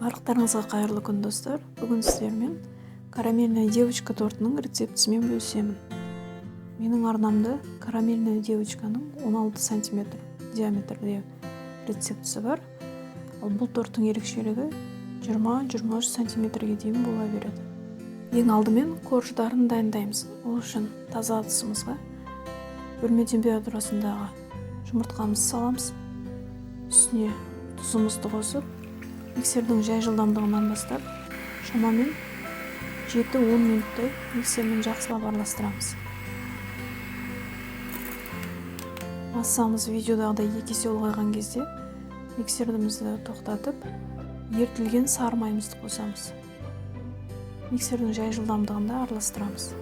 Барлықтарыңызға қайырлы күн, достар! Бүгін сіздермен карамельная девочка тортының рецептісімен бөлісемін. Менің арнамда карамельная девочканың 16 сантиметр диаметрде рецептісі бар. Ал бұл торттың ерекшелігі 20-23 сантиметрге дейін бола береді. Ең алдымен корждарын дайындаймыз. Ол үшін таза ыдысымызға бөлме температурасындағы жұмыртқамызды саламыз. Үстіне тұзымызды қосып, миксердің жай жылдамдығынан бастап шамамен 7-10 минуттай миксермен жақсылап араластырамыз. Массамыз видеодағыдай екі есе ұлғайған кезде миксерімізді тоқтатып, ерітілген сары майымызды қосамыз. Миксердің жай жылдамдығында араластырамыз.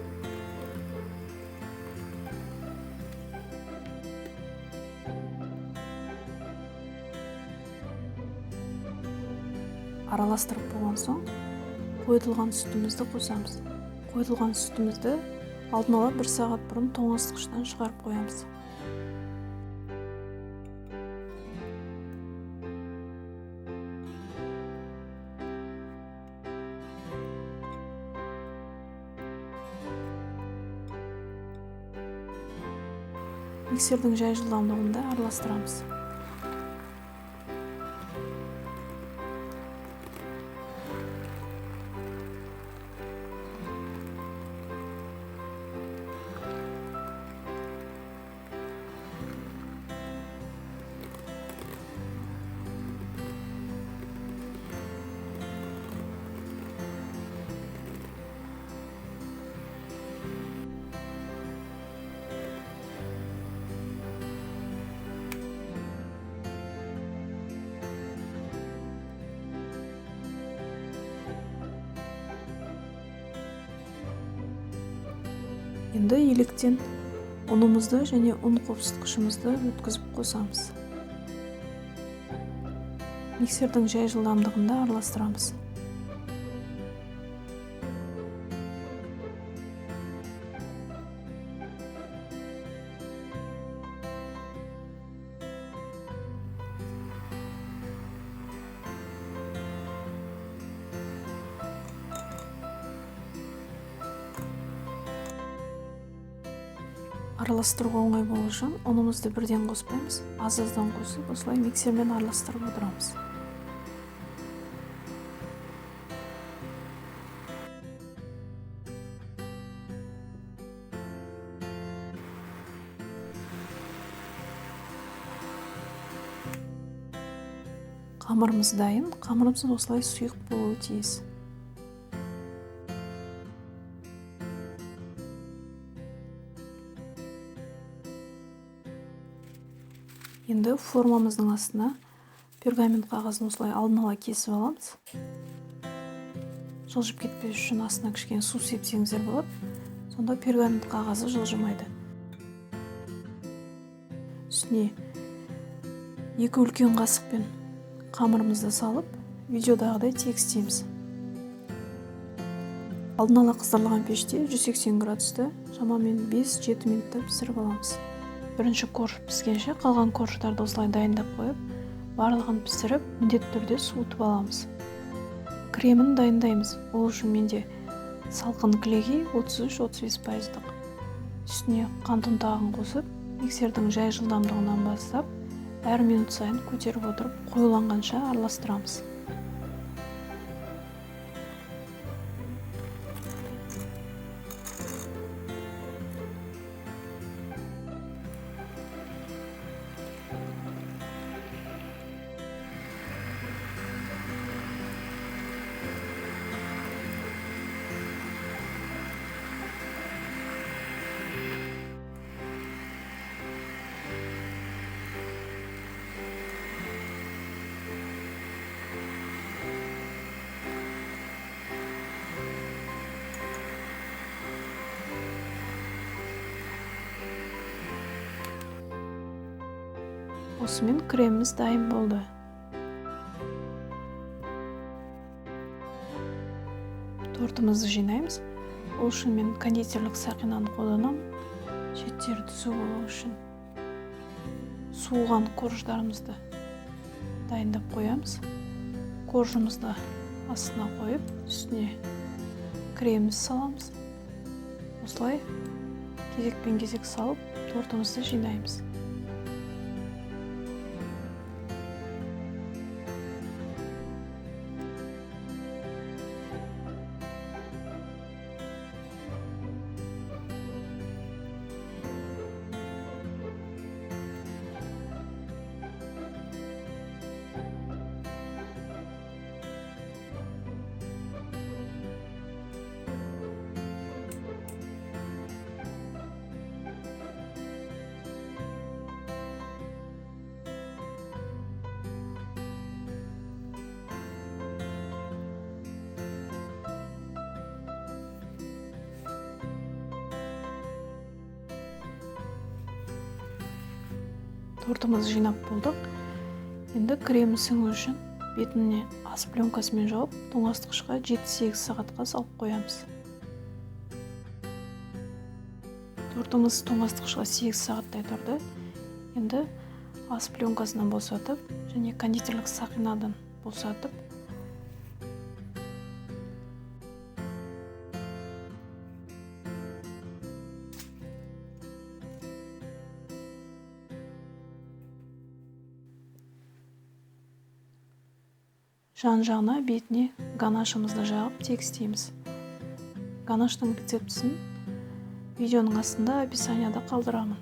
Араластырып болған соң қойытылған сүтімізді қосамыз. Қойытылған сүтімізді алдын ала 1 сағат бұрын тоңазытқыштан шығарып қоямыз. Миксердің жай жылдамдығында араластырамыз. Енді електен ұнымызды және ұн қопсытқышымызды өткізіп қосамыз. Миксердің жай жылдамдығында араластырамыз. Араластыруға оңай болу үшін ұнымызды бірден қоспаймыз, аз-аздан қосып, осылай миксермен араластырып отырамыз. Қамырымыз дайын, қамырымыз осылай сұйық болуы тиіс. Енді формамыздың астына пергамент қағазын осылай алдын ала кесіп аламыз. Жылжып кетпес үшін астына кішкене су сепсеңіздер болады. Сонда пергамент қағазы жылжымайды. Үстіне 2 үлкен қасықпен қамырымызды салып, видеодағыдай тегістейміз. Алдын ала қыздырылған пеште 180 градуста шамамен 5-7 минутта пісіріп аламыз. Бірінші корж піскенше қалған корждарды осылай дайындап қойып, барлығын пісіріп, міндетті түрде суытып аламыз. Кремін дайындаймыз. Ол үшін менде салқын кілегей 33-35 пайыздық. Үстіне қант ұнтағын қосып, миксердің жай жылдамдығынан бастап, әр минут сайын көтеріп отырып, қоюланғанша араластырамыз. Осымен креміміз дайын болды. Тортымызды жинаймыз. Ол үшін мен кондитерлік сақинаны қолданамын. Шеттері түзу болу үшін. Суыған корждарымызды дайындап қоямыз. Коржымызды Астына қойып, үстіне кремімізді саламыз. Осылай кезекпен кезек салып, тортымызды жинаймыз. Тортымызды жинап болдық. Енді кремі сіңу үшін бетіне ас пленкасымен жауып, тоңазытқышқа 7-8 сағатқа салып қоямыз. Тортымыз тоңазытқышқа 8 сағаттай тұрды. Енді ас пленкасынан босатып және кондитерлік сақинадан босатып, жан-жағына бетіне ганашымызды жағып тегістейміз. Ганаштың рецептісін видеоның астында описанияда қалдырамын.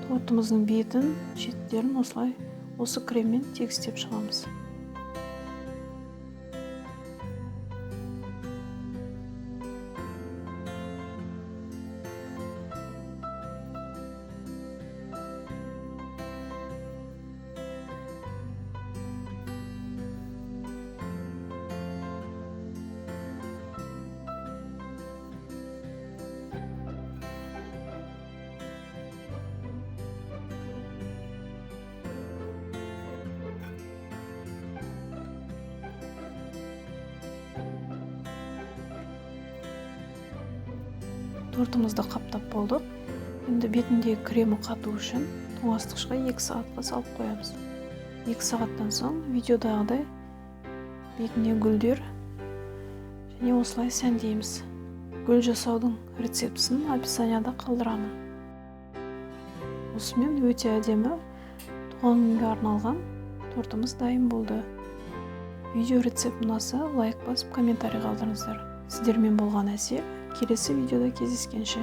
Тортымыздың бетін, шеттерін осылай осы креммен тегістеп шығамыз. Тортымызды қаптап болдық. Енді бетіндегі кремі қату үшін тоңазытқышқа 2 сағатқа салып қоямыз. 2 сағаттан соң видеодағыдай бетіне гүлдер және осылай сәндейміз. Гүл жасаудың рецептісін описанияда қалдырамын. Осымен өте әдемі туған күнге арналған тортымыз дайын болды. Видео рецепт ұнаса лайк басып комментарий қалдырыңыздар. Сіздермен болған Әсел. Келесі видеода кездескенше.